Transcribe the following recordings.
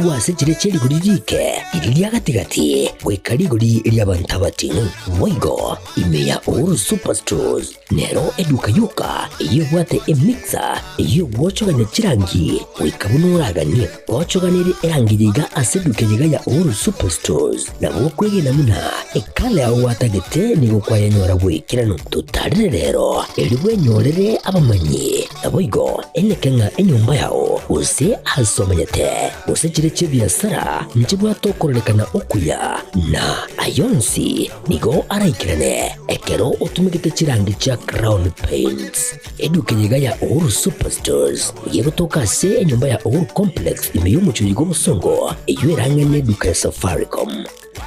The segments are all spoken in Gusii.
Agwo ase chiria chie rigori riike, riria ria gati-gati, goika rigori ri'abanto abating'u. Boigo ime ya Uhuru Superstores nero eduka yoka eyio ebwate emixer eyio egwochogania chirangi goika buna oraganie. Gochoganerie erangi yiga ase eduka eyio ya Uhuru Superstores nabo okwegena buna ekala yao gwatagete nigo kwayenyora goikeranu. Totarire rero erio bwenyorere abamanyi. Naboigo eneke ng'a enyomba yao, gose aase omenyete, gose chire chi'ebiasara nchibwate okororekana okuya, na ayio onsi nigo araikerane ekero otumegete chirangi chia Crown Paints. Eduka eye iga ya Uhuru Superstores nigo egotoka ase enyomba ya Uhuru Complex ime y'omochie oyo bw'obosongo, eyio ere ang'e neduka ya Safaricom.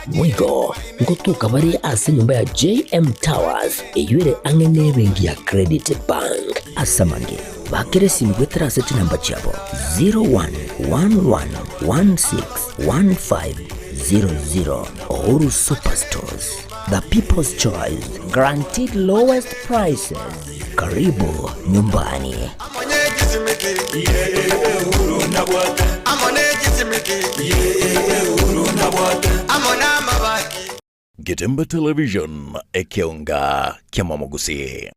Boigo ngotoka bare ase enyomba ya JM Towers eyio ere ang'e nebenki ya Credit Bank. Ase amange, bakera esimi goetera ase chinamba chiabo 0111161500. Uhuru Superstores, the people's choice, guaranteed lowest prices. Karibu nyumbani. Getembe Television, ekeonga ki'amamogusii.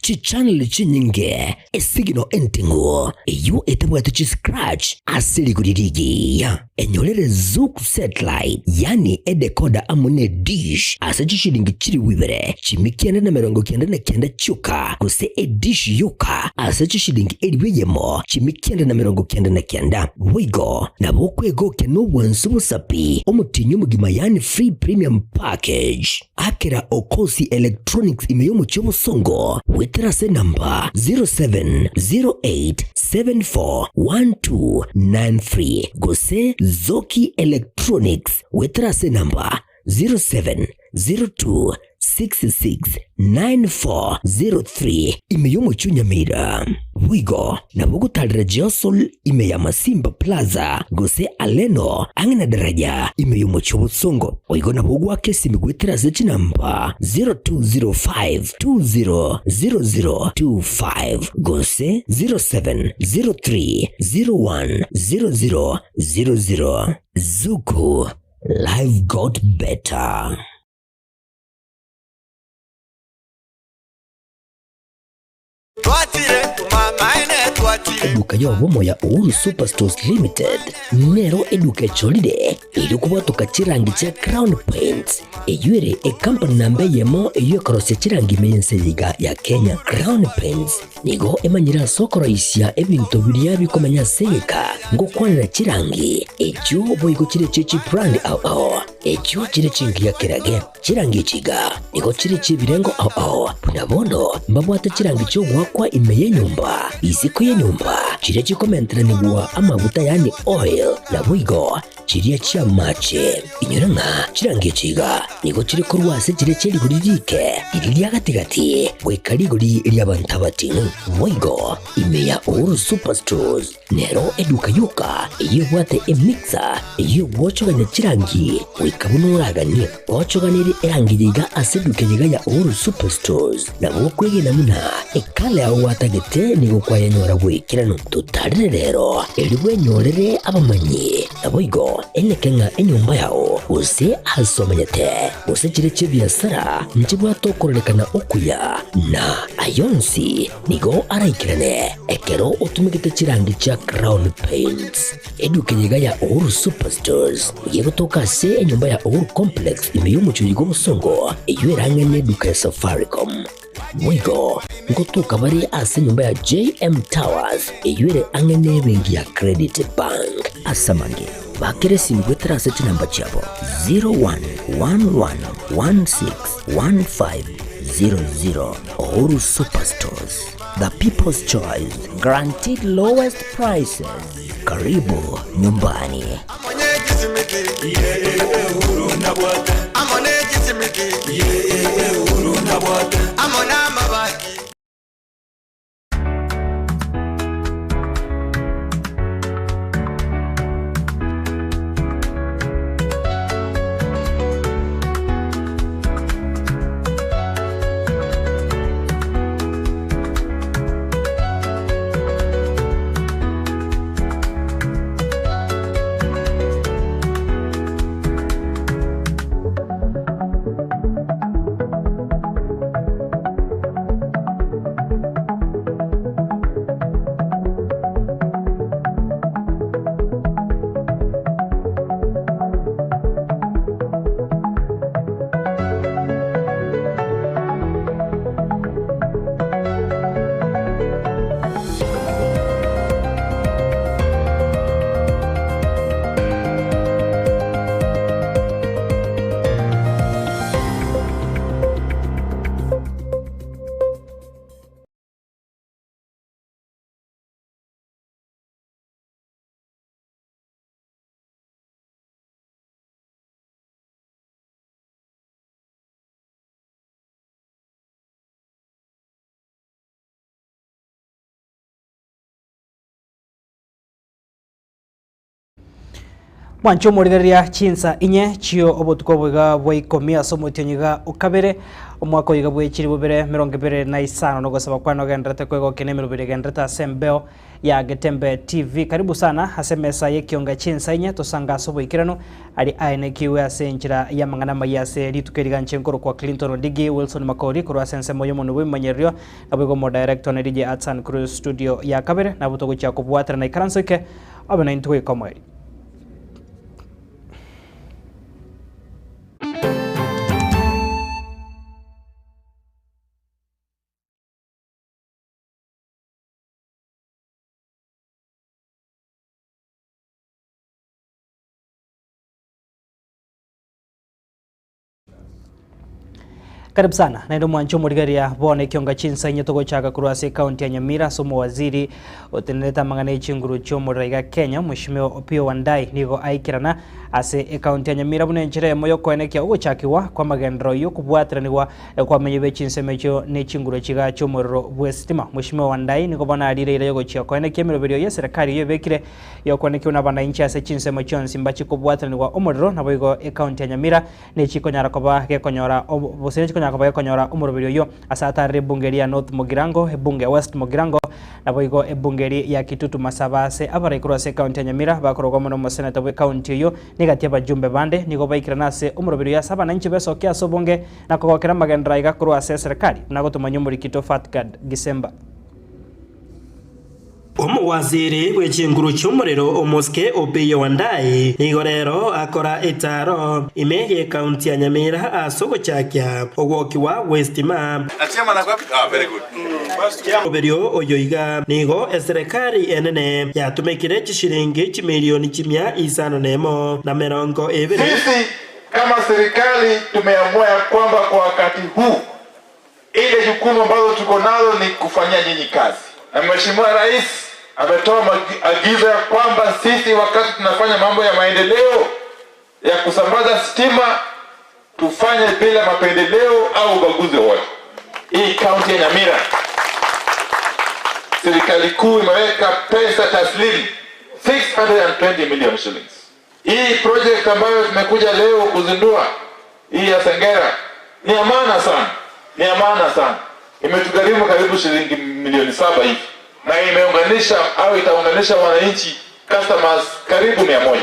Chichannel chinyinge, esignal enting'u eyio etabwati chiscratch ase rigori rigiya. Enyorere Zuku Satellite, yaani edecoder amo ne dish ase chishilingi chilifu ibere, chimi kianda na emerongo kianda na kianda chioka, gose edish yoka ase chishilingi elifu eyemo, chimi kianda na emerongo kianda na kianda. Boigo nabo okwegokia nobwansu bosapi omotienyi omogima yaani free premium package. Akera Okosi Electronics ime y'omochie obosongo goetera ase enamba 0708741293 gose Zoki Electronics goetera ase enamba 0702669403 ime y'omochie o Nyamira. Boigo nabo ogotarera Geosol ime ya Masimba Plaza gose Aleno ang'e na daraja ime y'omochie obosongo. Boigo nabo ogoaka esimi goetera ase chinamba 0205200025 gose 0703010000. Zuku, life got better. Eduka y'obomo ya Uhuru Superstores Limited nero eduka echorire erio kobwatoka chirangi chia Crown Paints eyio ere ekampani namba eyemo eyio ekorosia chirangi ime y'ense eye iga ya Kenya. Crown Paints nigo emanyire ase okoroisia ebinto biria bikomenya ase egeka ngokwanera chirangi echio boigo chire chie chibrand ao ao echio chire chingiya kerage. Chirangi echi iga nigo chire chi'ebirengo ao ao, buna bono mbabwate chirangi chi'ogoakwa ime y'enyomba, isiko y'enyomba, chiria chikomenteranigwa amaguta yaani oil, naboigo chiria chi'amache. Inyora ng'a chirangi echi iga nigo chire korwa ase chiria chie rigori riike, riria ria gati-gati, goika rigori ri'abanto abating'u. Boigo ime ya Uhuru Superstores Nero eduka yoka eyio ebwate emixer eyio egwochogania chirangi goika buna oraganie. Gochoganerie erangi eye iga ase eduka eye iga ya Uhuru Superstores nabo okwegena buna ekala yao gwatagete nigo kwayenyora goikeranu. Totarire rero erio bwenyorere abamanyi naboigo eneke ng'a enyomba yao gose ase omenyete gose chire chi'ebiasara nchibwate okororekana okuya na ayio onsi Nigo araikerane ekero otumegete chirangi chia Crown Paints. Eduka eye iga ya Uhuru Superstores nigo egotoka ase enyomba ya Uhuru Complex ime y'omochie oyo bw'obosongo eyio ere ang'e neduka ya Safaricom. Boigo ngotoka bare ase enyomba ya JM Towers eyio ere ang'e nebenki ya Credit Bank. Ase amange, bakera esimi goetera ase chinamba chiabo 0111161500. Uhuru Superstores, the people's choice, guaranteed lowest prices. Karibu nyumbani. Mwanche omorigereria chinsa inye chio obotuko oboiga bwa ikomi ase omotienyi iga okabere, omwaka oiga bwe chilifu bibere emerongo ebere na isano, na ogosaba kwane ogendererete kwegokia na emeroberi egendererete ase embeo ya Getembe TV. Karibu sana ase emesa y'ekionga chinsa inye tosange ase oboikeranu aria aenekiwe ase enchera y'amang'ana amayia ase rituko eri ganche nkorokwa Clinton Ondigi Wilson Makori korwa ase ensemo y'omonwe bw'ebimanyererio naboigo omodirector ne DJ Arts and Crew studio ya kabere nabo togochia kobwaterana ikaranso eke obe naintwe goika omoerio. Karibu sana naende omwanche omorigereria bono ekionga chinsa inye togochaka korwa ase ekaunti ya Nyamira ase omowaziri otenerete amang'ana e chinguru chi'omorero iga Kenya Mheshimiwa Opiyo Wandayi nigo aikerana ase ekaunti ya Nyamira buna enchera eyemo yokoenekia ogochakigwa kw'amagenderero y'okobwateranigwa Kwamenywa be chinsemo echio ne chinguru chiga chi'omorero bw'esitima. Mweshimiwa Wandayi nigo bono arire eira y'ogochia koenekia emeroberio y'eserekari eyio ebekire y'okoenekiwa n'abanainchi ase chinsemo chionsi mbachi kobwatanigwa omorero naboigo ekaunti ya Nyamira nechikonyara koba gekonyora gose nechikonyara koba gekonyora omoroberio oyio ase atarire ebunge eria ya North Mugirango, ebunge ya West Mugirango naboigo ebunge eria ya Kitutu Masaba ase abarai korwa ase ekaunti ya Nyamira bakorokwa amo nomoseneta bw'ekaunti eyio Negati abajumbe bande nigo baikerana ase omoroberio ase abananchi besokia ase obonge na kogokera amagenderero aiga korwa ase eserekari, buna gotomanywa omorikito Fatgard Gisemba. Omowaziri bwe chinguru chi'omorero omosike Opiyo Wandayi nigo rero akora etaaro ime y'ekaunti ya Nyamira ase ogochakia ogwokigwa gw'estima. Omoberio oyo iga nigo eserekari enene yatumekire chishilingi chimilioni chimia isano nemo, na merongo ebere. Sisi kama serikali tumeamua ya kwamba kwa wakati huu ile jukumu ambazo tuko nalo ni kufanyia nyinyi kazi, na Mheshimiwa Rais ametoa maagizo ya kwamba sisi wakati tunafanya mambo ya maendeleo ya kusambaza stima tufanye bila mapendeleo au ubaguzi wowote. Hii kaunti ya Nyamira, serikali kuu imeweka pesa taslimu 620 million shillings. Hii project ambayo tumekuja leo kuzindua hii ya Sengera ni ya maana sana, ni ya maana sana. Imetugharimu karibu shilingi milioni 7 hivi, na imeunganisha au itaunganisha wananchi customers karibu 100.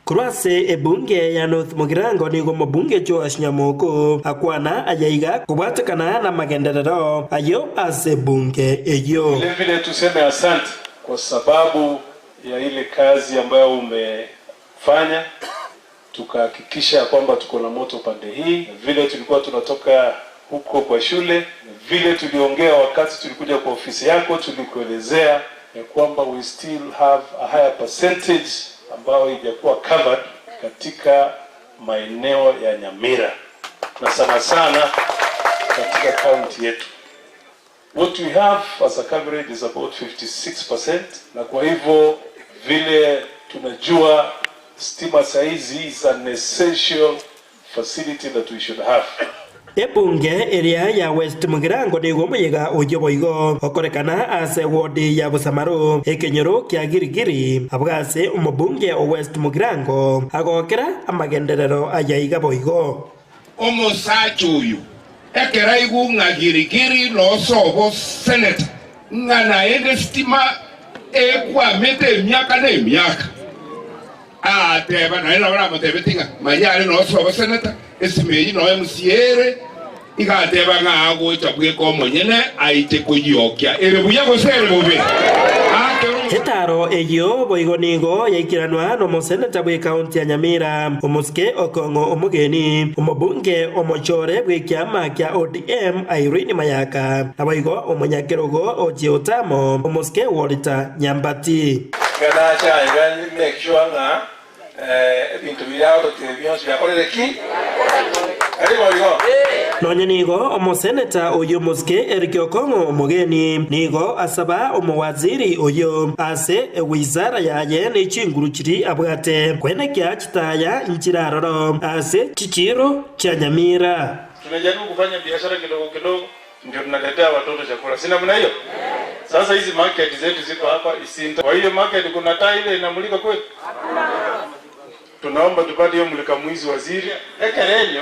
Korwa ase ebunge ya North Mugirango nigo omobunge Joash Nyamoko akwana ayaiga kobwatekana namagenderero ayio ase ebunge eyio. Vile vile tuseme asante kwa sababu ya ile kazi ambayo umefanya, tukahakikisha kwamba tuko na moto pande hii, vile tulikuwa tunatoka huko kwa shule, vile tuliongea wakati tulikuja kwa ofisi yako, tulikuelezea ya kwamba we still have a higher percentage ambayo haijakuwa covered katika maeneo ya Nyamira na sana sana katika kaunti yetu. What we have as a coverage is about 56%, na kwa hivyo vile tunajua stima saizi is an essential facility that we should have. Ebunge eria ya West Mugirango nigo omoyega oyio boigo okorekana ase ewodi ya Busamaru, ekenyoro kia Girigiri, abwo ase omobunge o West Mugirango agokera amagenderero aya iga boigo. Omosacha oyo ekero aigwa ng'a Girigiri nosobo seneta, ng'a naende sitima ekwamete emiaka na emiaka, agateba naende nabo namotebetie ng'a manya are nosobo seneta, esima eyio noe MCA ere, iga ateba ng'a agocha bweka omonyene aiche koyiokia ere buya gose ere bobe. Etaaro eyio boigo nigo yaikeranwa nomoseneta bw'ekaunti ya Nyamira, omosike Okong'o Omogeni, omobunge omochore bw'ekiama kia ODM Irene Mayaka, naboigo omonyakerogo Ochieng Otamo, omosike Walter Nyambati. Iga nache aiga make sure ng'a ebinto biria agototebia bionsi biakorire ki? Tari boigo? Nonya nigo omoseneta oyio omosike Eric Okong'o Omogeni nigo asaba omowaziri oyio ase ewizara yaye ne chinguru chiria abwate kwenekia chitaya nchiraroro ase chichiiro chia Nyamira. Tumejaribu kufanya biashara kidogo kidogo ndio tunaletea watoto chakula, si namna hiyo? Sasa hizi market zetu ziko hapa Isinta. Kwa hiyo market kuna taa ile inamulika kweli? Tunaomba tupate hiyo mulika mwizi waziri. Ekerenyo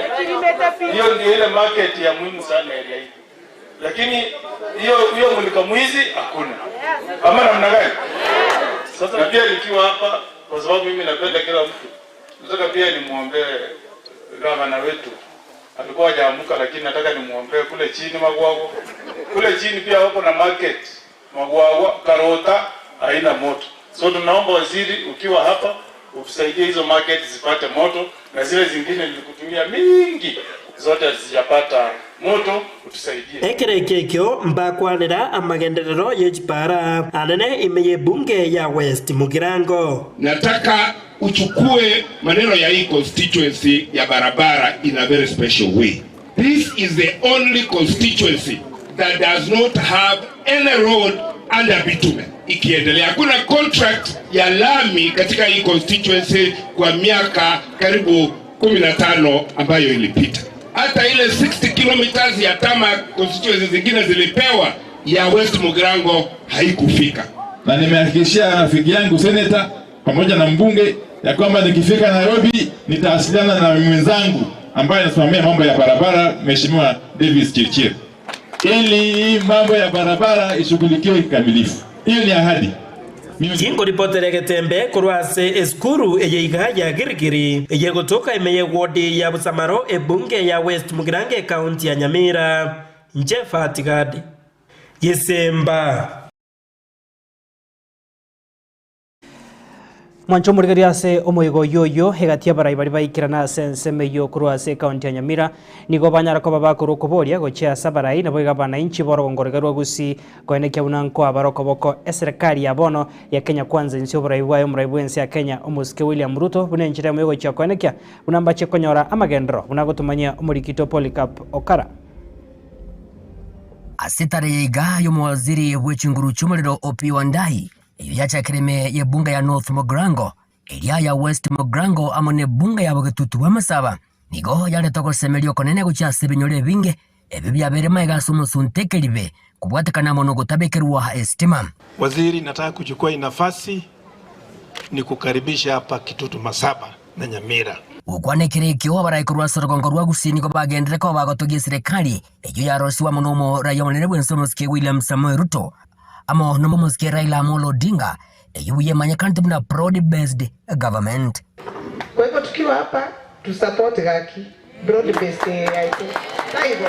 hiyo ndio ile market ya muhimu sana area hii, lakini hiyo hiyo mulika mwizi hakuna, ama namna gani? Sasa na pia nikiwa hapa, kwa sababu mimi napenda kila mtu, nataka pia nimwombee gavana wetu alikuwa hajaamuka, lakini nataka nimwombee kule chini Magwagwa. Kule chini pia wako na market Magwagwa, Karota haina moto, so tunaomba waziri, ukiwa hapa utusaidie hizo market zipate moto, na zile zingine nilikutumia mingi zote hazijapata moto, utusaidie. Ekereki ekio mbakwanera amagenderero yechipara anene ime ye ya West Mugirango. Nataka uchukue maneno ya hii constituency ya barabara in a very special way. This is the only constituency that does not have any road under bitumen. Ikiendelea, hakuna contract ya lami katika hii constituency kwa miaka karibu 15 ambayo ilipita. Hata ile 60 kilometers ya tama constituency zingine zilipewa, ya West Mugirango haikufika. Na nimehakikishia rafiki yangu seneta pamoja na mbunge ya kwamba nikifika Nairobi nitawasiliana na mwenzangu ambaye anasimamia mambo ya barabara, Mheshimiwa Davis Chirchir, ili hii mambo ya barabara ishughulikiwe kikamilifu. Hiyo ni ahadi. Chingoripotere getembe korwa ase esukuru eye iga ya Girigiri eye gotoka ime ye wodi ya Busamaro ebunge ya West Mugirango ekaunti ya Nyamira. Njefa Tigadi Gisemba. Mwancho omorigereria ase omoigo oyo oyo egati abarai baria baikirana ase ensemo eywo korwa ase ekaunti ya Nyamira nigo banyara koba bakorwa okoboria gochia ase abarai nabo iga abananchi borogongorega rwa Gusii koenekia buna nkoa barokoboko eserikali ya bono ya Kenya Kwanza inse oborai bwaye omorai bwa ense ya Kenya omosike William Ruto buna enchera eyemo egochia koenekia buna mbache konyora amagendero buna agotomanyia omorikito Polycarp Okara. Ase etare iga y'omowaziri bwe chinguru chi'omorero Opiyo Wandayi, eyio yachakire ime y'ebunga ya North Mugirango, eria ya West Mugirango amo nebunga ya Bogetutu bw'Amasaba, nigo yareta ogosemeria okonene gochia ase ebinyoro ebinge ebio biabeire magega ase omosunte ekeribe kobwatekana amo nogotabekerwa esitima. Waziri, nataka kuchukua hii nafasi ni kukaribisha hapa Kitutu Masaba na Nyamira. Gokwana ekero ekio, abarai korwa ase orogongo rwa Gusii nigo bagenderere koba bagotogia eserekari eyio yarosiwe amo nomoraia omonene bw'ense omosike William Samoei Ruto amo nomosike Raila Amolo Odinga, eyio buya emanyekanete buna Broad Based Government. Kwa hivyo tukiwa hapa tu support gaki broad based eye yaito taibo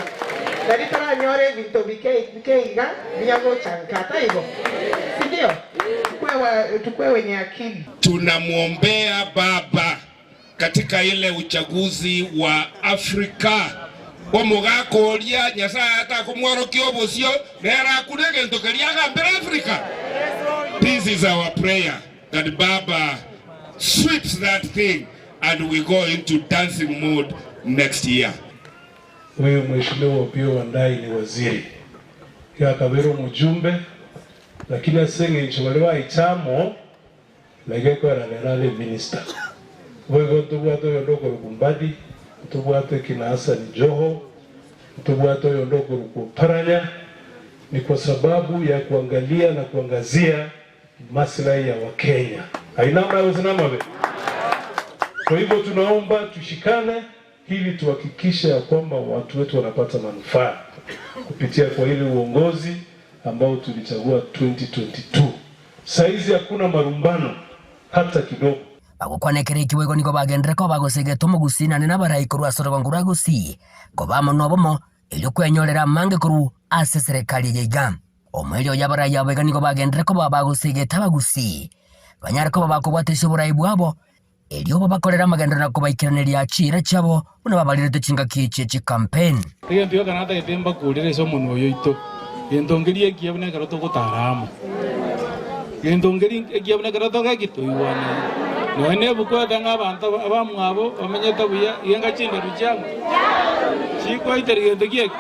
nari toranyore ebinto bike bike iga binya gocha nka taibo sindio? Tukue wa, tukue wenye akili. Tunamwombea baba katika ile uchaguzi wa Afrika omogaka oria Nyasaye atakomworokia obosio nere akure egento keria agambere Africa. This is our prayer that Baba sweeps that thing and we go into dancing mode next year. Huyu Mheshimiwa Opiyo Wandayi ni waziri yakabera omujumbe lakini ase eng'encho baria baichamo like ekorera rero are minister boigo ntobwate oyonde okorokwa Mbadi ntobwate kina Hassan Joho ntobwate oyonde okorokwa Oparanya ni kwa sababu ya kuangalia na kuangazia maslahi ya Wakenya ainamayozinamabe. Kwa hivyo tunaomba tushikane ili tuhakikishe ya kwamba watu wetu wanapata manufaa kupitia kwa ile uongozi ambao tulichagua 2022. Saizi hakuna marumbano hata kidogo. Bagokwana ekero ekio boigo nigo bagenderere koba bagosegeta omogusii naende nabarai korwa ase orogongo rwa Gusii koba amo nobomo erio kwenyorera amange korwa ase eserekari eye iga. Omoerio oye abarai abo iga nigo bagenderere koba bagosegeta abagusii banyare koba bakobwatesia oborai bwabo erio babakorere amagenderero na kobaikeraneria chiira chiabo buna babarerete chingaki echi ch'ecampaign. Egento gioka natagete mbakurere ase omonwa oyo oito, gento nkeria ekiya buna ekero togotara amo, gento nkeri ekiya buna ekero togeki toigwanaine. Nonya na ebuku egoteba ng'a abanto abamwabo bamenyete buya, iga enga chinderu chiabo chikoitera gento ki eke?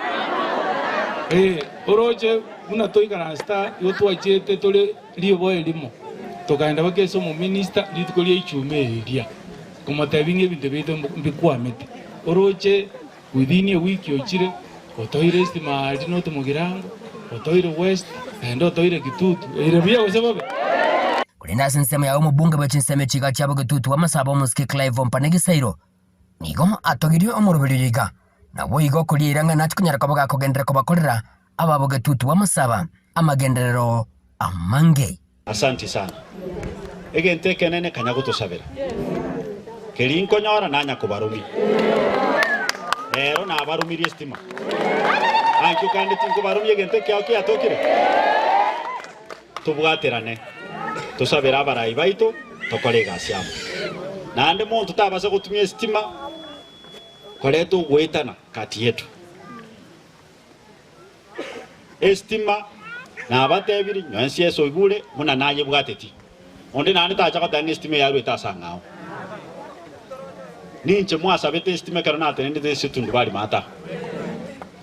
Ee, oroche buna toikaransete aa, igo twachiete tore riboa erimo, tokaenda mpaka ase omominista rituko ria ichuma eria, komotebia ng'a ebinto biaito mbikwamete. Oroche within a week ochire, otoire estima aria North Mugirango, otoire West, naende otoire Kitutu, eire buya gose bobe? Korende ase ensemo yaye omobunge bwe chinsemo echiga chiabo getutu bw'amasabo omosike Clive Ompane Gisairo nigo atogirie omoroberi oyo iga, naboigo koriera ng'a nache konyara koba gakogenderera kobakorera ababo getutu bw'amasaba amagenderero amange. Asanti sana. Egento ekenene kanya gotosabera. Keria nkonyora nanya kobarumia. Rero nabarumirie estima. Ankio kande tinkobarumia egento ekiao kiatokire. Tobwaterane, tosabere abarai baito, tokore egasi amo. Naende monto tabasa gotumia esitima koreta ogoetana kati yetu. Esitima nabatebirie, nyowe nsi ase oigure buna nayebwateti. Onde naende tacha goteba ng'a esitima eyarwete ase ang'ao. Ninche mwasabete esitima ekero natenenete ase etundubari maata.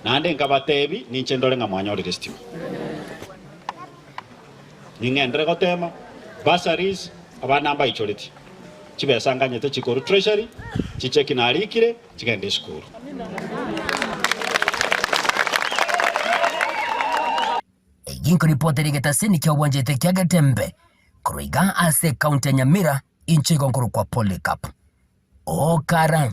Naende nkabatebi, ninche ndore ng'a mwanyorire esitima. Ning'enderere gotema, bursaries, abana mbaichoretie, chibesa nganyete chikorwa treasury, chicheki narikire, chigende esukuru. Eyio nkoripota ere egetaseni kia obwanchete kia Getembe korwa iga ase ekaunti ya Nyamira inche igo nkorokwa Polycarp Okara.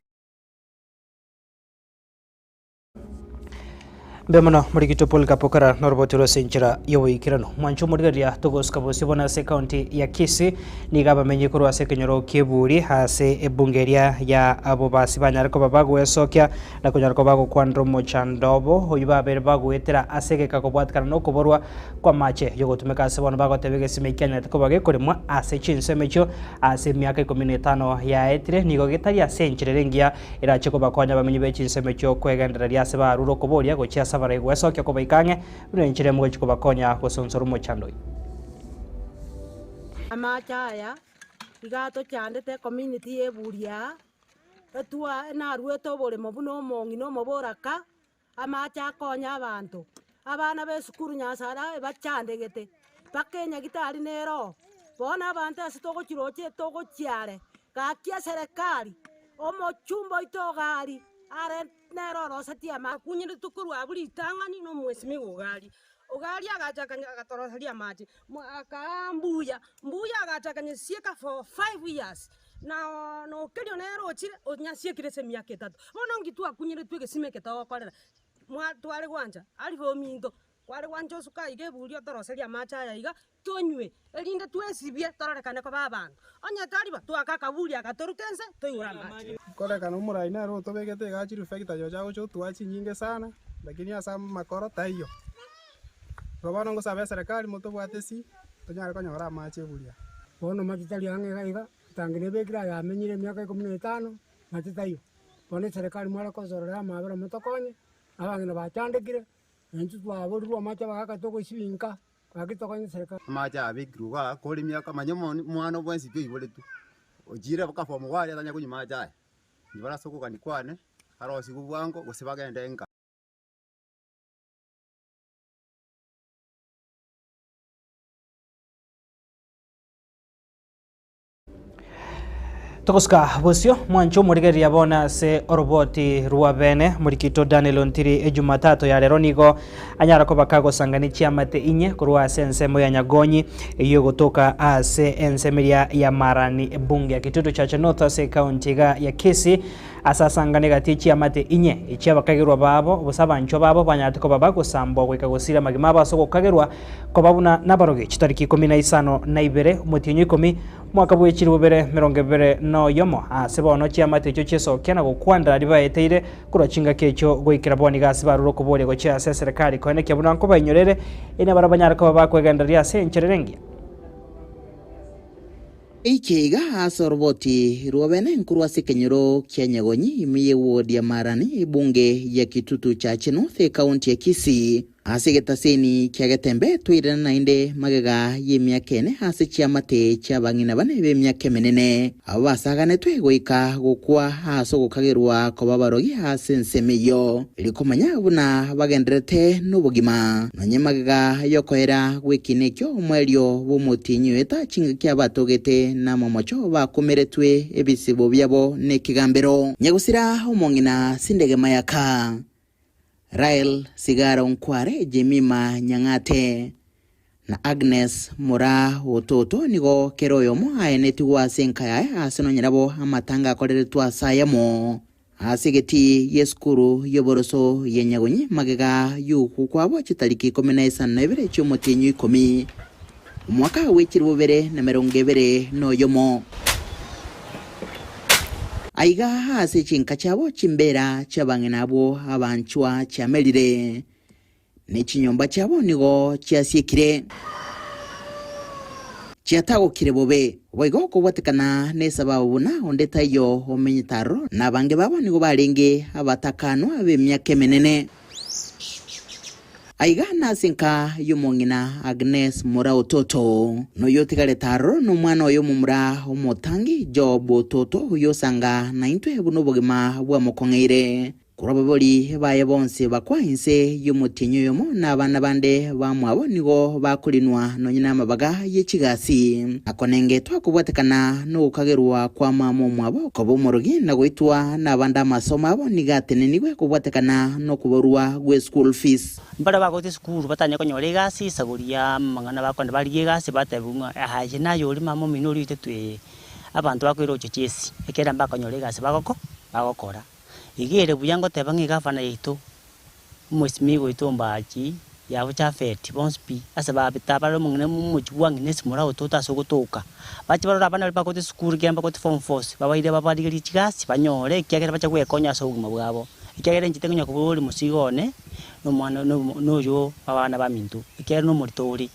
Mbuya mono morigito Polycarp Okara noroboti rwase enchera y'oboikeranu. Mwanche omorigereria togosuka bosio bono ase ekaunti ya Kisii nigo abamenyi korwa ase ekenyoro ki'eburi ase ebunge eria ya abobasi banyare koba bagwesokia na konyara koba bagokwanera omochando obo oyio babere bagoetera ase egeka kobwatekana nokoborwa kw'amache yogotumeka ase bono bagoteba egesima ekianyarete koba gekoremwa ase chinsemo echio ase emiaka ikomi na etano yaetire nigo getari ase enchera ere engiya Erache kobakonya abamenyi be chinsemo echio kwegendereria ase barure okoboria gochia ase abarai gwesokia kobaika ang'e, buna enchera emo gochia kobakonya gosonsora omochando oyio. Amache aya iga atochandete ecommunity ya eburi aa, etwa naruete oboremo buna omong'ina omoboraka, Amache akonye abanto, abana b'esukuru Nyasae bachandegete, mpaka enyagitari nere oo. Bono abanto ase togochirochia togochia are, gaki eserekari, omochumba oito iga aria, are nere orosetie amache. Akunyire tokorwa abwo ritang'ani na omwesimigwa Ogari. Ogari agacha agatoroseria amache, akaa mbuya, mbuya agacha akanyesieka for five years. Na nokerio nere ochire onyasiekire ase emiaka etato. Bono nki twakunyeretwe egesima eke togokorera? Mwa tware gwancha alifu ominto, kware gwancha osuke aiga eburi otoroserie amache aya iga, tonywe, erinde twesibie tororekane koba abanto. Onye tari bo, twake akaburi aka torute nse, toigore amache. Korekana omorai nere otobegete iga chirifekita chiacha gocha otoa chinyinge sana, lakini ase amakoro taiyo. Igo bono ngosaba eserekari motobwate esi, tonyare konyora amache buya. Bono mache tari ang'e iga iga, etangi nebekire aye amenyire emiaka ikomi na etano, mache taiyo. Bono eserekari mware kosorora amabera motokonye, abang'ina bachandekire, na intwe twaborirwe amache abagaka togoisibia inka, gaki tokonye eserekari. Amache abekirwe igaa kore emiaka manya omwana bwensi pi oiboretwe, ochire mpaka form one atanya konywa mache aya, inche bare ase okogania kwane, arosigwe bwango gose bagende nka. Togosuka bosio mwanche omorigereria bono ase oroboti rwa bene morikito Daniel Ontiri Ejumatatu ya rero nigo anyara koba kagosangania chiamate inye korwa ase ensemo ya Nyagonyi eyio egotoka ase ensemo eria ya Marani ebunge ya Kitutu Chache North ase ekaunti iga ya Kisii ase asangane gati chiamate inye echi abakagerwa babo gose abanchwa babo banyarete koba bagosambwa goika gosira amagima abo ase ogokagerwa koba buna nabarogi chitariki ikomi na isano na ibere omotienyi o ikomi Mwaka bwe chilifu bibere merongo ebere na oyomo, aase bono chiamate echio chiesokia na gokwandera ribaeteire korwa chingaki echio goikera bono iga ase barure okoboria gochia ase eserekari koenekia buna nkobainyorere, ere nabarabwo banyare koba bakwegendereria ase enchera ere engiya. Eike iga ase oroboti rw'obene nkorwa ase ekenyoro kia Nyagonyi ime ye ward ya Marani ebunge ya Kitutu Chache North ekaunti ya Kisii. Ase egetaseni kia Getembe toirane naende magega y'emiaka ene ase chiamate chi'abang'ina bane b'emiaka emenene, abwo basaganetwe goika gokwa ase ogokagerwa koba abarogi ase ensemo eyio, erio komanya buna bagendererete nobogima. Nonye magega y'okoera gw'ekiina ekio omoerio bw'omotienyi oeta chingaki abatogete namamocho bakomeretwe ebisibo biabo nekegambero. Nyagusira omong'ina Sindege Mayaka. Rael Sigara Onkware Jemima Nyang'ate. na Agnes Moraa Ototo nigo kera oyomo aenetigwe ase enka yaye ase nonye nabo amatanga akoreretwe ase ayamo. Ase egetii gi'esukuru y'oboroso ya Nyagonyi magega y'ogokwa kwabo chitariki 12 chi'omotienyi o ikomi, omwaka bwe chilifu bibere na emerongo ebere na oyomo. Aiga ase chinka chiabo chimbeera chi'abang'ina abwo abanchwa chiamerire, ne chinyomba chiabo nigo chiasiekire, chiatagokire bobe. Boigo kobwatekana nesababu buna onde taiyo omenyete aroro, na abange babo nigo barenge abatakanwa b'emiaka emenene. Aiga nase enka y'omong'ina Agnes Mura Ototo, noyo otigarete aroro nomwana oye omomura omotangi Job Ototo, oyio osanga naintwe buna obogima bwamokong'eire. Korwa abaibori baye bonsi bakwa inse y'omotienyi oyomo, na abana bande bamwabo nigo bakorinwa nonya namabaga ye chigasi. Akonengetwa kobwatekana nogokagerwa kwa mama omwabo koba omorogi na goitwa nabande amasomo abo nigo atenenigwe kobwatekana nokoborwa gwe school fees. Mbaria bagoeta esukuru batanye konyora egasi, esaguri ya amang'ana bakonde barigie egasi batebiwa ng'a aye naye oria mama omino oria oitetwe ee, abanto bakoira gochia chesi, ekiagera mbakonyora egasi bagoko bagokora. Iga ere buya ngoteba ng'a egavana yaito, omwesimigwa oito Ombachi, yabo Japhet, bonsi pi, ase babete abare omong'ina omochie bwa ng'ina esimora ototo ase ogotoka. Bache barore abana baria bagoeta esukuru ekiagera mbagoete form fours, babaire babarigerie chigasi banyore ekiagera bache gwekonya ase obogima bwabo. Ekiagera inche tinkonya koboria omosigo one, na omwana na oyo abana baminto, ekiagera na omorito ore.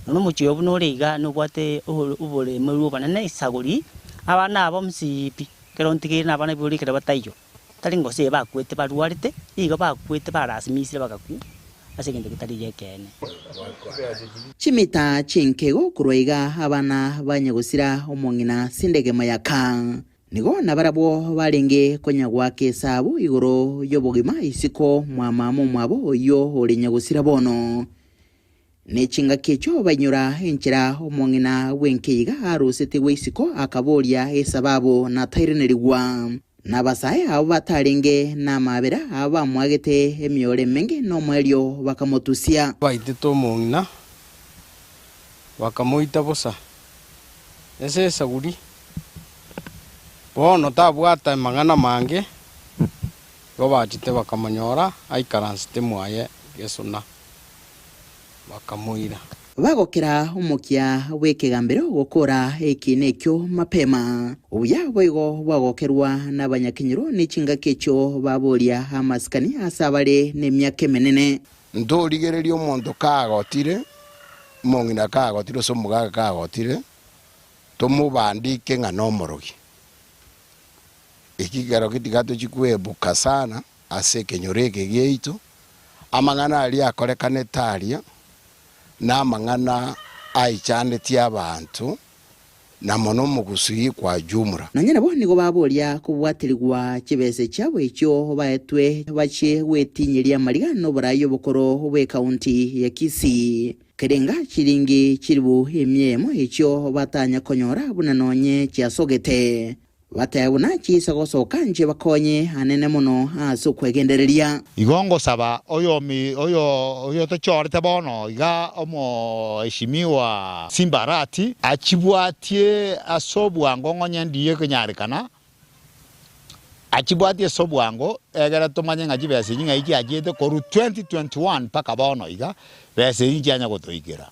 Nonya omochie oyo buna ore iga nobwate oboremerwa obonene esaguri, abana aba bonsi pi. Ekero ntigeire nabana b'igoro ekero bataiyo, tari ngose eye bakwete barwarete, nigo bakwete barasimisire bagakwa ase egento getari gi'ekeene. Chimita chinkego korwa iga abana ba nyagosira omong'ina Sindege Mayaka. Nigo nabarabwo barenge konya goaka esabu igoro y'obogima isiko mwa mama omwabo oyio ore nyagosira bono. Ne chingaki echio bainyora enchera omong'ina bw'enkeiga arusetigwe isiko akaboria esababu na tairanerigwa. Nabasae abo batarenge namaabera abo bamoagete emioro emenge nomoerio bakamotusia. Baitete omong'ina, bakamoita bosa ase esaguri. Bono tabwate amang'ana mange, igo bachete bakamonyora aikaransete mwaye gesona. Bakamoira. Bagokera omokia bw'ekegambero gokora ekiina ekio mapema. Obuya boigo bwagokerwa nabanyakenyoro ne chingaki echio baboria amasikani ase abare nemiaka emenene. Ntorigereria omonto kagotire, omong'ina kagotire gose omogaka kagotire, tomobandike ng'a nomorogi. Eki kero tiga tochie kwebuka sana ase ekenyoro eke giaito, Amang'ana aria akorekanete aria namang'ana aichanetie abanto, na mono omogusii kwa jumla. Nonya nabo nigo baboria kobwaterigwa chibesa chiabo echio baetwe bachie gwetinyeria amariga noborai obokoro bw'ekaunti ya Kisii. Kerenga chiringi chilifu emia eyemo echio batanya konyora buna nonye chiasogete. Bateba buna chiisa gosoka inche bakonye anene mono ase okwegendereria. Igo ngosaba oyotochorete bono iga omoeshimiwa Simba Arati achibwatie ase obwango ng'onye ndiye ekonyarekana, achibwatie ase obwango egere tomanye ng'a chibesa echi ng'ai chiachiete korwa 2021 mpaka bono iga, besa echi nchianya gotoikera.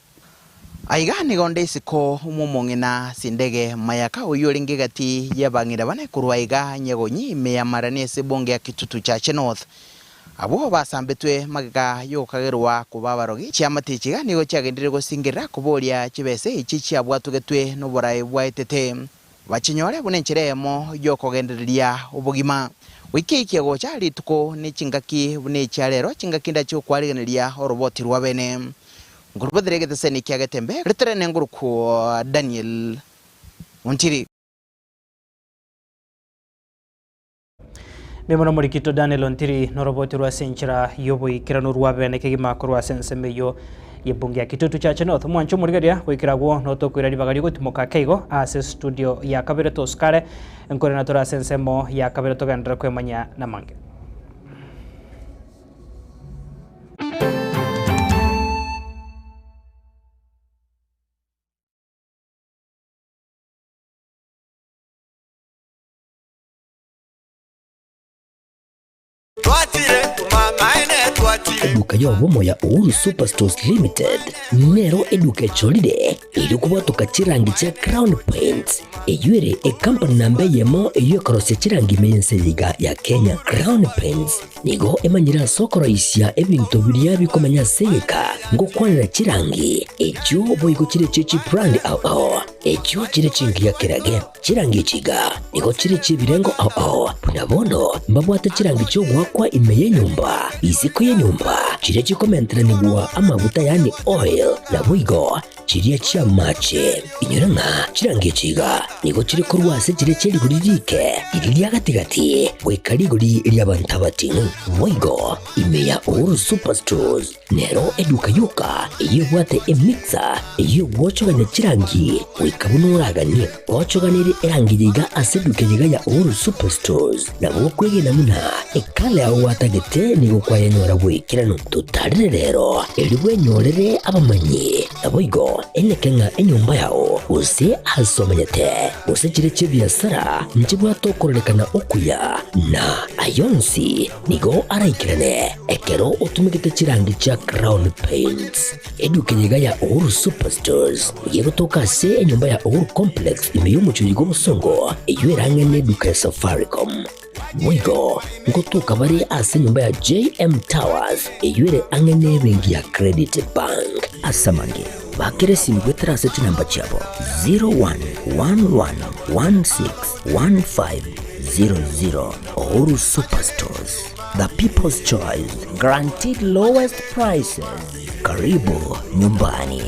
Aiga nigo nde isiko mw'omong'ina Sindege Mayaka oyio orenge egati y'abang'ina bane korwa aiga Nyagonyi ime ya Marani ase ebunge ya Kitutu Chache North. Abwo basambetwe magega y'ogokagerwa koba abarogi. Chiamate echi iga nigo chiagenderire gosingerera koboria chibesa echi chiabwatogetwe noboraai bwaetete bachinyore buna enchera eyemo y'okogendereria obogima. Goika eikia gocha rituko ne chingaki buna echia rero chingaki ndache gokwarigeneria oroboti rw'abene. Nkorubatere egeteseni kia Getembe, ritere nengurukwo Daniel Ontiri. Mimo nomorikito Daniel Ontiri noroboti rwa ase enchera y'oboikeranu rwa bene kegima korwa ase ensemo eyio y'ebunge ya Kitutu Chache North. Omwanche omorigereria goikera agwo notokoira ribaga rigotimoka ake igo ase studio ya kabere tosukare nkorena tore ase ensemo ya kabere togenderere kwemanya namange. Eduka y'obomo ya Uhuru Superstores Limited nero eduka echorire erio kobwatoka chirangi chia Crown Paints eyio ere ekampani namba eyemo eyio ekorosia chirangi ime y'ense eye iga ya Kenya. Crown Paints nigo emanyire ase okoroisia ebinto biria bikomenya ase egeka ngokwanera chirangi echio boigo chire chie chibrand ao ao echio chire chingiya kerage. Chirangi echi iga nigo chire chi'ebirengo ao ao, buna bono mbabwate chirangi chi'ogoakwa ime y'enyomba, isiko y'enyomba, chiria chikomenteranigwa amaguta yaani oil, naboigo chiria chi'amache. Inyora ng'a chirangi echi iga nigo chire korwa ase chiria chie rigori riike, riria ria gati-gati, goika rigori ri'abanto abating'u. Boigo ime ya Uhuru Superstores Nero eduka yoka eyio ebwate emixer eyio egwochogania chirangi goika buna oraganie. Ochoganerie erangi eye iga ase eduka eye iga ya Uhuru Superstores nabo okwegena buna ekala yao gwatagete nigo kwayenyora bw'ekeranu. Totarire rero erio bwenyorere abamanyi naboigo eneke ng'a enyomba yao gose ase omenyete gose chire chi'ebiasara nchibwate okororekana okuya na ayonsi Nigo araikerane ekero otumegete chirangi chia Crown Paints. Eduka eye iga ya Uhuru Superstores nigo egotoka ase enyomba ya Uhuru Complex ime y'omochie oyiga obosongo eyio erang'e neduka ya Safaricom. Boigo ngotoka bare ase enyomba ya JM Towers eyio ere ang'e nebenki ya Credit Bank. Ase amange, bakera esimi goetera ase chinamba chiabo 0111161500. Uhuru Superstores, the people's choice, guaranteed lowest prices. Karibu nyumbani.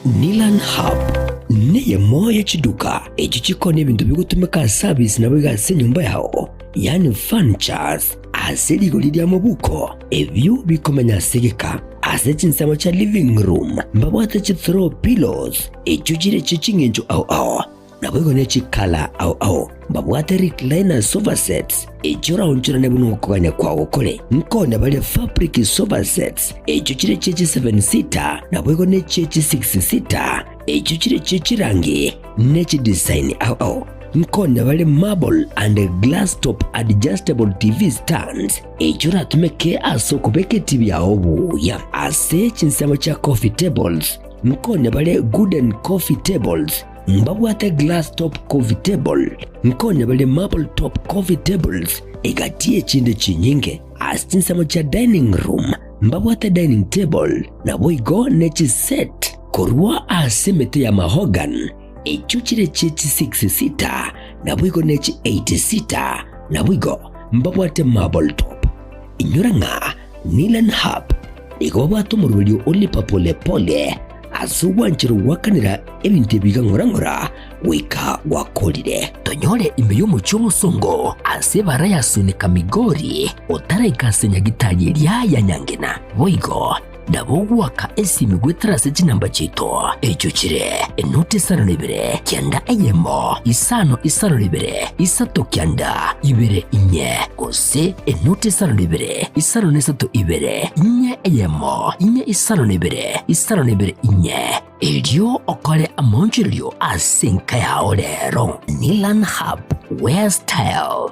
Nilan Hub neyemo ye chiduka echio chikoonia ebinto bigotumeka ase abisi naboigo ase enyomba yao, yaani furnitures, ase rigori ria mobuko, ebio bikomenya ase egeka. Ase chinsemo chia living room mbabwate chi throw pillows echio chire chie ching'encho ao ao, naboigo ne chikala ao ao. Mbabwate recliner sofa sets echio oraonchorane buna okogania kwao kore. Nkonya bare fabric sofa sets echio chire chie chi seven seater naboigo ne chie chi six seater echio chire chie chirangi ne chidesign ao ao. Nkonya bare marble and glass top adjustable TV stands echio oratumeke ase okobeka etibi yao buya. Ase chinsemo chia coffee tables nkonya bare wooden coffee tables Mbabwate glass top coffee table, nkonya bare marble top coffee tables, egati echinde chinyinge. Ase chinsemo chia dining room mbabwate dining table, naboigo ne chiset korwa ase emete ya mahogany, echio chire chie chi six seater, naboigo ne chi eight seater, naboigo mbabwate marble top. Inyora ng'a Nilan Hub nigo babwate omoroberio o lipa pole pole ase ogwanchera goakanera ebinto ebi iga ng'ora ng'ora goika gwakorire. Tonyore ime y'omochie omosongo ase ebara ya Sunika Migori otaraika ase nyagitari eria ya Nyangena. Boigo nabo ogoaka esimi goetera ase chinamba chiaito echio chire enoti isano na ibere kianda eyemo isano isano na ibere isato kianda ibere inye gose enoti isano na ibere isano na isato ibere inye eyemo inye isano na ibere isano na ibere inye erio okore amaonchorerio ase enka yao rero. Nilan Hub, where style,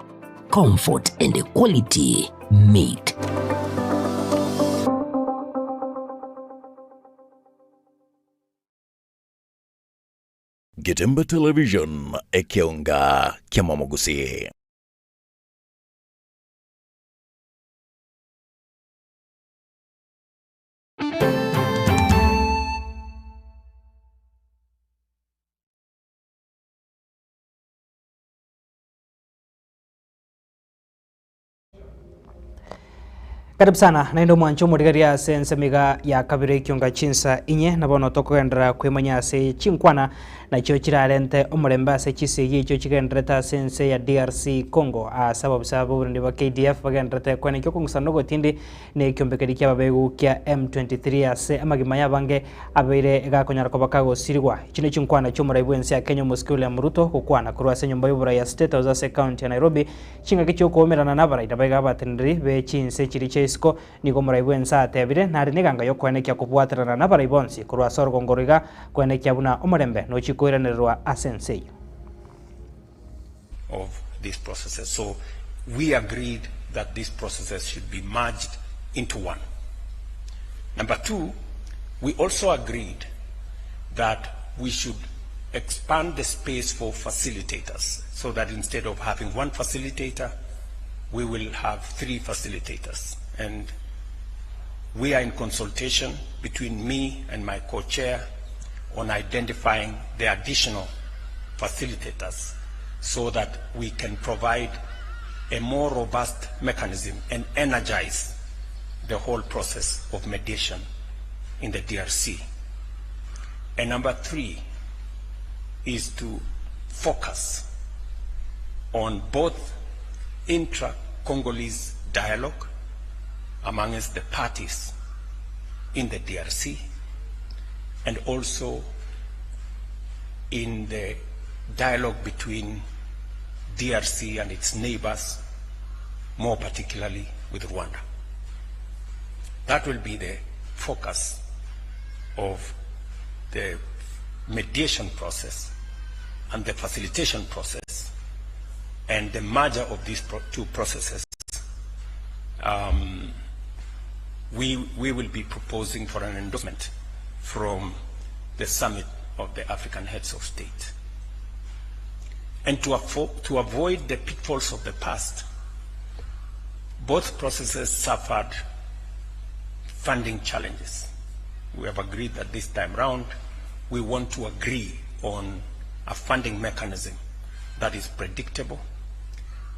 comfort and quality meet. Getembe Television, ekeonga ki'amamogusi. Karibu sana naende omwancho omorigereria ase ensemo iga ya kabere ekionga chinsa inye na bono tokogenderera kwemanya ase chinkwana nachio chirarente omorembe ase chisegi echio chigendererete ase ense ya DRC Congo ase ababisa b'oborendi bwa KDF bagendererete kwenekio okong'usana ogotindi na ekiombekeri ki'ababegu kia M23 ase amagima y'abange abeire gakonyara koba kagosirigwa. Echi ne chinkwana chi'omorai bw'ense ya Kenya omosike William Ruto gokwana korwa ase enyomba y'oborai ya State House ase ecounty ya Nairobi chingaki chi'okoumerana n'abarai nabaiga abateneneri be chinse chiria chia. isiko. Nigo omorai bw'ense atebire, Nare neganga y'okoenekia kobwaterana nabarai bonsi korwa ase orogongo oro iga, koenekia buna omorembe nochie koiranererwa ase ense eyio. of these processes. So we agreed that these processes should be merged into one. Number two, we also agreed that we should expand the space for facilitators so that instead of having one facilitator, we will have three facilitators. And we are in consultation between me and my co-chair on identifying the additional facilitators so that we can provide a more robust mechanism and energize the whole process of mediation in the DRC. And number three is to focus on both intra-Congolese dialogue amongst the parties in the DRC and also in the dialogue between DRC and its neighbors, more particularly with Rwanda. That will be the focus of the mediation process and the facilitation process and the merger of these pro two processes. Um, we, we will be proposing for an endorsement from the summit of the African heads of state. And to, to avoid the pitfalls of the past, both processes suffered funding challenges. We have agreed that this time round, we want to agree on a funding mechanism that is predictable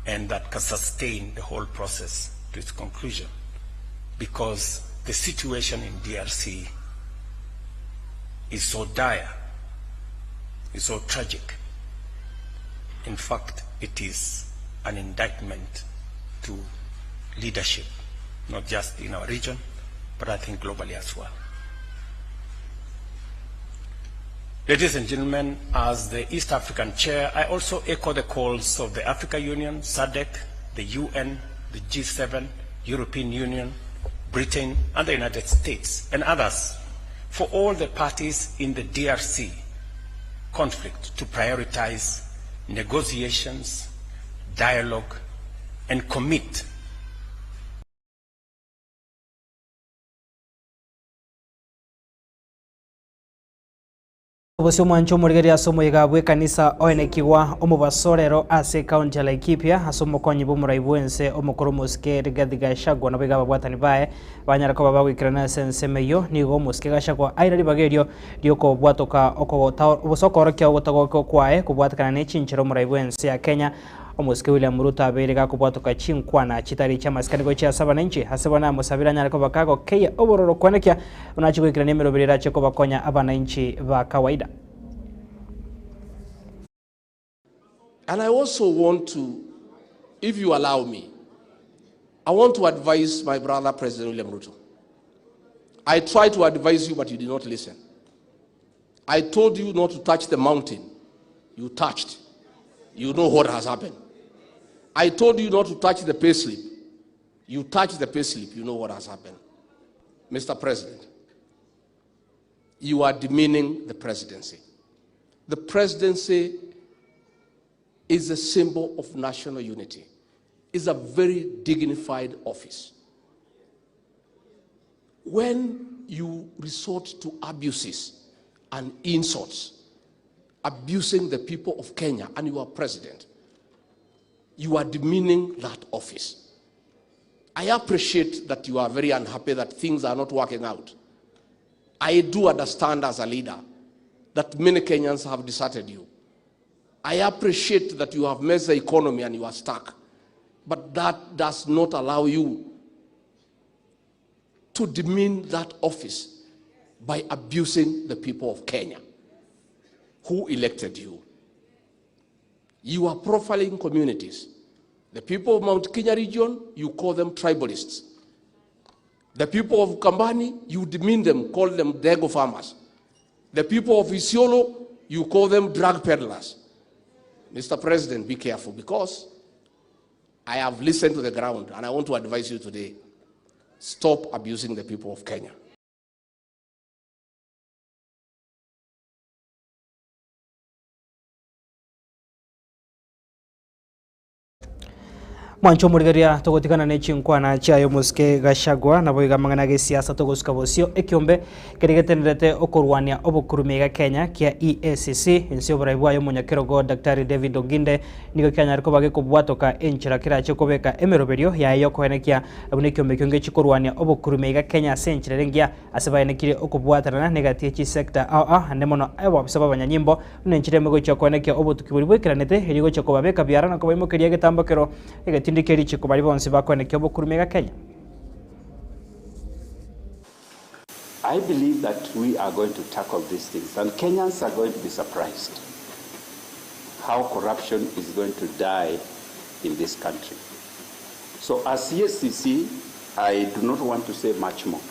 and that can sustain the whole process to its conclusion. Because the situation in DRC is so dire, is so tragic. In fact, it is an indictment to leadership, not just in our region, but I think globally as well. Ladies and gentlemen, as the East African Chair, I also echo the calls of the Africa Union, SADC, the UN, the G7, European Union, Britain, and the United States, and others, for all the parties in the DRC conflict to prioritize negotiations, dialogue, and commit Obosio omwancho omorigereria ase omoyega bw'ekanisa oenekigwa omobaso rero ase ekaunti ya Laikipia ase omokonyi bw'omorai bw'ense omokoro omosike Rigathi Gachagua naboigo ababwatani baye banyare koba bagoikerana ase ensemo eyio. Nigo omosike Gachagua aire ribaga erio riokobwatoka okogota gose okoorokia ogotagoka kwaye kobwatekana ne chinchera omorai bw'ense ya Kenya Omosike William Ruto abeire gakobwatoka chinkwana chitari chi'amasikani gochia ase abananchi, ase bono namosabire anyare koba kagokeyia obororo koenekia buna achie goikerania emeroberi erache kobakonya abananchi ba kawaida. And I also want to, if you allow me, I want to advise my brother President William Ruto. I tried to advise you, but you did not listen. I told you not to touch the mountain. You touched. You know what has happened. I told you not to touch the payslip. You touched the payslip. You know what has happened. Mr. President, you are demeaning the presidency. The presidency is a symbol of national unity. It's a very dignified office. When you resort to abuses and insults, abusing the people of Kenya and you are president, you are demeaning that office. I appreciate that you are very unhappy that things are not working out. I do understand as a leader that many Kenyans have deserted you. I appreciate that you have messed the economy and you are stuck. But that does not allow you to demean that office by abusing the people of Kenya who elected you. You are profiling communities. The people of Mount Kenya region, you call them tribalists. The people of Kambani, you demean them, call them Dago farmers. The people of Isiolo, you call them drug peddlers. Mr. President, be careful because I have listened to the ground and I want to advise you today. Stop abusing the people of Kenya. Mwanche omorigereria togotigana ne chinkwana chiaye omosike Gachagua naboigo amang'ana gesiasa togosuka bosio ekiombe keria getenerete okorwania obokurumi iga Kenya kia EACC inse yoborai bwaye omonyakerogo Daktari David Oginde nigo kianyare koba gekobwatoka enchera kerache kobeka emeroberio yaye yokoenekia buna ekiombe ekio ngechi korwania obokurumi iga Kenya ase enchera ere engiya ase baenekire okobwatanana negati ye chisector ao ao ande mono abobisa b'abanyanyimbo buna enchera emo egochia koenekia obotuki boria bwaikeranete erio egochia kobabeka biara na kobaimokeria egetambokero egetindi kie richiko baria bonsi bakoenekia obokurumi iga Kenya. I believe that we are going to tackle these things and Kenyans are going to be surprised how corruption is going to die in this country. So as EACC, I do not want to say much more,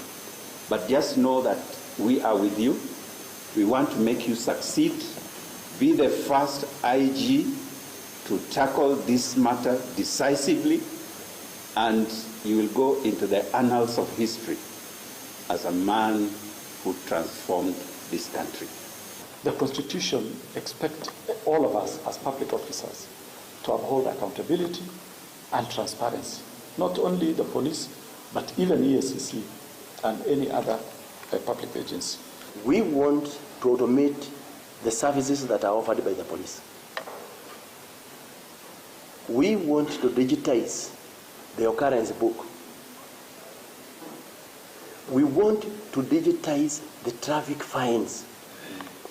but just know that we are with you. We want to make you succeed. Be the first IG to tackle this matter decisively, and you will go into the annals of history as a man who transformed this country. The Constitution expects all of us as public officers to uphold accountability and transparency, not only the police, but even EACC and any other public agency. We want to automate the services that are offered by the police. We want to digitize the occurrence book. We want to digitize the traffic fines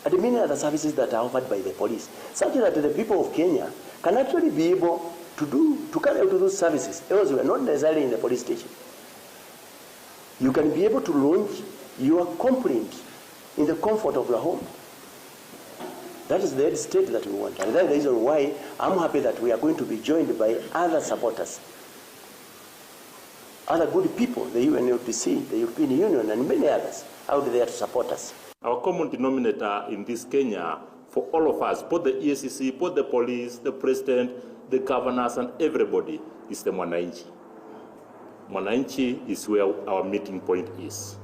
and many other services that are offered by the police, such that the people of Kenya can actually be able to do to carry out those services elsewhere, not necessarily in the police station. You can be able to launch your complaint in the comfort of your home. That is the head state that we want. And that is the reason why I'm happy that we are going to be joined by other supporters, other good people, the UNODC, the European Union, and many others out there to support us. Our common denominator in this Kenya, for all of us, both the EACC, both the police, the president, the governors, and everybody, is the Mwananchi. Mwananchi is where our meeting point is.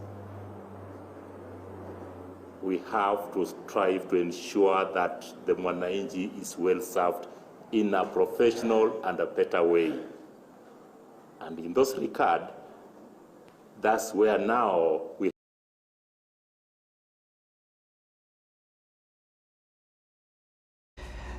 We have to strive to ensure that the Mwananchi is well served in a professional and a better way. And in those regard, that's where now we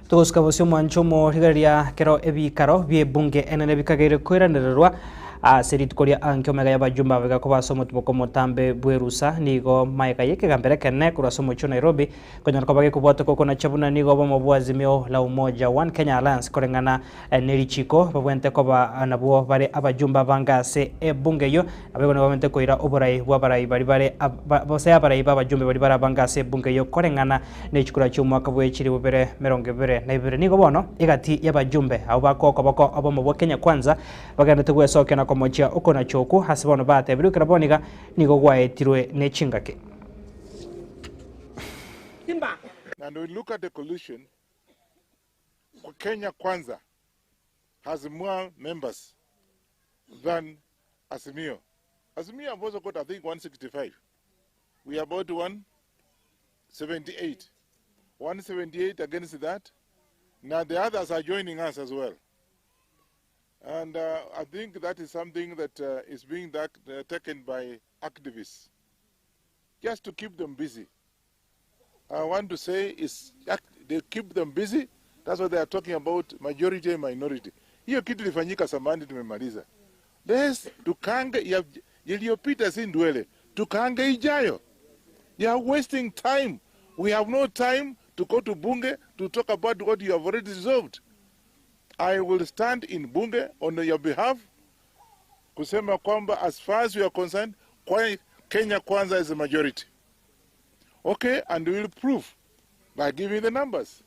Togosuka bosio omwancho omorigereria kero ebikaro bie ebunge enene bikageire koiranererwa ase rituko ria anke omega y'abajumbe abega koba ase omotimoko omotambe bwerusa nigo maega y'ekegambero ekenene korwa ase omochie o Nairobi konyora koba gekobwatoka okonacha buna nigo obomo bwa Azimio la Umoja One Kenya Alliance koreng'ana na erichiko babwente koba nabwo bare abajumbe abange ase ebunge eyio naboigo nigo babwente koira oborai bwa abarai bari bare gose abarai ba abajumbe bari bare abange ase ebunge eyio koreng'ana na echikura chia omwaka bwa echiribu bibere emerongo ebere na ibere. Nigo bono egati y'abajumbe abwo bakoa okoboko obomo bwa Kenya Kwanza bagenderete gwesokia na komochia okonacha okwo ase bono batebirwe ekero bono iga nigo gwaetirwe ne chingaki. And we look at the coalition, Kenya Kwanza has more members than Azimio. Azimio have also got, I think, 165. We are about 178. 178 against that. Now the others are joining us as well. And I think that is something that is being taken by activists, just to keep them busy. I want to say is they keep them busy. That's what they are talking about, majority and minority. Hiyo kitu ilifanyika zamani, tumemaliza. Let's tukange ya iliyopita si ndwele, tukange ijayo. You are wasting time. We have no time to go to Bunge to talk about what you have already resolved. I will stand in Bunge on your behalf kusema kwamba as far as we are concerned, Kenya Kwanza is a majority. Okay, and we will prove by giving the numbers.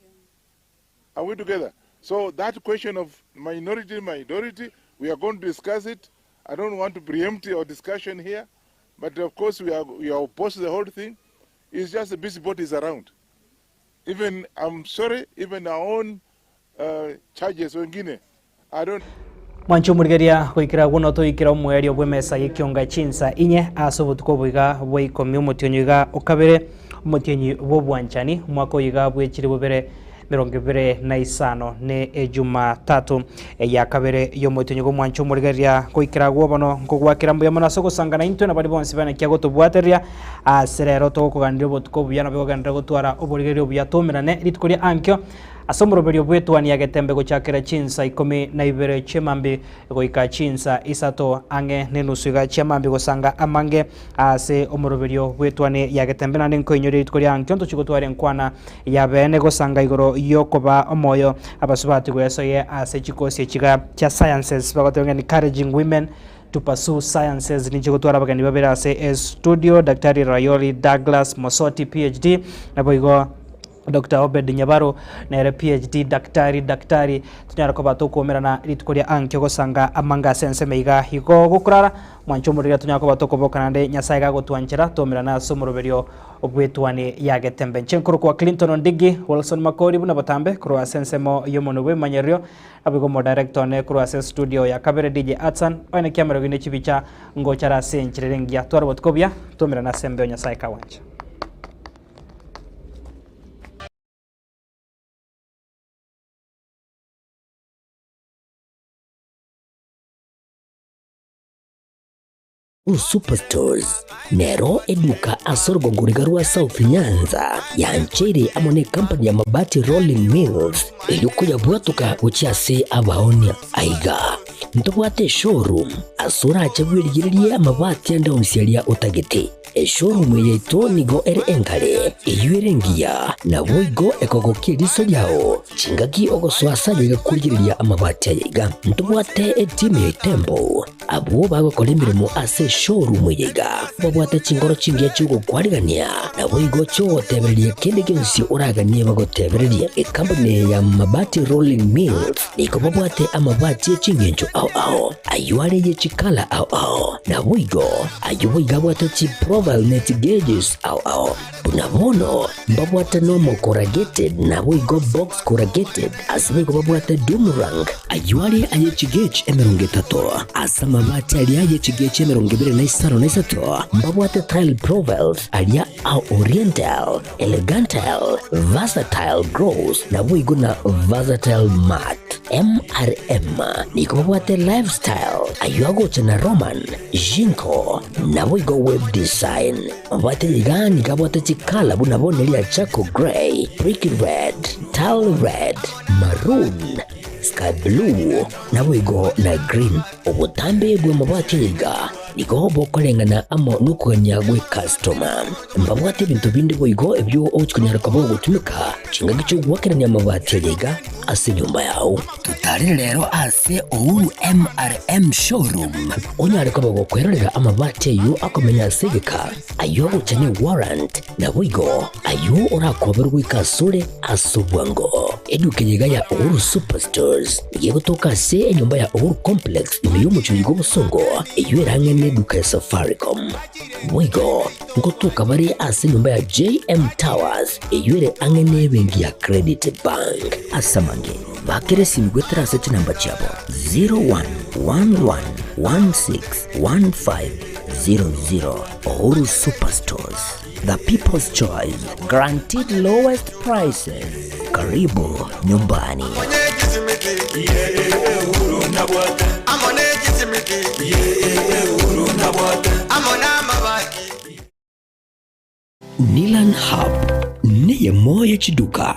Are we together? So that question of minority, minority, we are going to discuss it. I don't want to preempt our discussion here, but of course we are opposed to the whole thing. It's just the busybodies around. Even, I'm sorry, even our own charges wengine, I don't... Mwanche omorigeria goikera agwo notoikera omoerio bw'emesa y'ekionga chinsa inye ase obotuko obo iga bwa ikomi omotienyi iga okabere omotienyi bw'obwanchani omwaka oyo iga bwechire bobere 25 ne Ejumatatu eya kabere y'omotienyi bw'omwancho omorigeria goikera agwo bono nkogwakera mbuya mono ase ogosangana intwe na baria bonsi bane kiagotobwatereria ase rero togokoganiria obotuko obuya nabo ogenderere gotwara oborigereria obuya toumerane rituko ria ankio Ase omoroberio bw'etuani ya Getembe gochakera chinsa 12 chi'emambia goika chinsa isato ang'e nenusu iga chi'emambia gosanga amange ase omoroberio bw'etuani ya Getembe. Naende nkoinyoria rituko ria ankio ntochie gotwara enkwana ya beene gosanga igoro y'okobaa omoyo abasubati gwesoyia ase chikosi echiga chia sciences bagoteba ng'a encouraging women to pursue sciences. Ninche gotwara abageni babere ase estudio, Daktari Rayoli Douglas Mosoti PhD, naboigo Doctor Obed Nyabaro, nere PhD, Daktari, Daktari, tonyare koba tokoumerana rituko ria ankio gosanga amanga ase ensemo iga igo gokorara, mwanche omorero tonyare koba tokoboka naende Nyasae gagotwanchera toumerane ase omoroberio bw'etuani ya Getembe. Inche nkorokwa Clinton Ondigi, Wilson Makori buna botambe korwa ase ensemo y'omonwe bw'ebimanyererio, naboigo omodirector one korwa ase estudio ya kabere DJ Atsan, oye naki amariogi ne chibicha ngochare ase enchera ere engiya. Tware obotuko obuya, toumerane ase embeo Nyasae kagwancha. Superstores nero eduka ase orogongo riga rwa South Nyanza yancheire amo ne company ya Mabati Rolling Mills erio koyabwatoka gochia ase abaonia. Aiga ntobwate eshowroom ase orache bwerigererie amabati ande onsi aria otagete. Eshowroom yaito nigo ere engare, eyio ere engiya, naboigo ekogokia eriso riao chingaki ogosoa ase ayaiga korigereria amabati ayaiga. Ntobwate etimu ya Itembo, abwo bagokora emeremo ase eshowroom eye iga, babwate chinkoro chingiya chi'ogokwarigania, naboigo chi'ogotebereria kende gionsi oraganie bagotebererie. Ekampuni eye ya Mabati Rolling Mills nigo babwate amabati e chingencho ao ao, ayio are ye chikala ao ao, naboigo Ayio boigo abwate chiprofile ne chigeges ao ao. Buna bono mbabwate normal corrugated naboigo box corrugated, ase boigo babwate doom rank. Ayio are aye chigauge 30, ase amabati aria aye chigauge 25 na 3 mbabwate tile profiles aria a oriental, elegantile, versatile gloss naboigo na versatile matte. MRM nigo babwate lifestyle ayio agocha na Roman, Jinko, naboigo web design. Mabwate iga nigo abwate chikala buna bono eria charcoal grey, brick red, tile red, maroon, sky blue, naboigo na green. Obotambe bw'amabati aya iga nigo bokoreng'ana amo nokogania gw'ecustoma. Mbabwate ebinto binde boigo ebio ogochia konyara koba ogotumeka chingaki chi'ogoakerania amabati aya iga ase enyomba yao. Totarere rero ase Uhuru MRM Showroom onyare koba gokwerorera amabati ayio akomenya ase egeka, ayio agocha ne warrant, naboigo ayio orakoberwe goika asore ase obwango. Eduka eye iga ya Uhuru Superstores nigo egotoka ase enyomba ya Uhuru Complex ime y'omochie oyo bw'obosongo, eyio ere ang'e neduka ya Safaricom. Boigo ngotoka bare ase enyomba ya JM Towers eyio ere ang'e nebenki ya Credit Bank. Ase amange, bakera esimi goetera ase chinamba chiabo 0111161500. Uhuru Superstores, the people's choice, guaranteed lowest prices. Karibu nyumbani. Nilan Hub neyemo ye chiduka.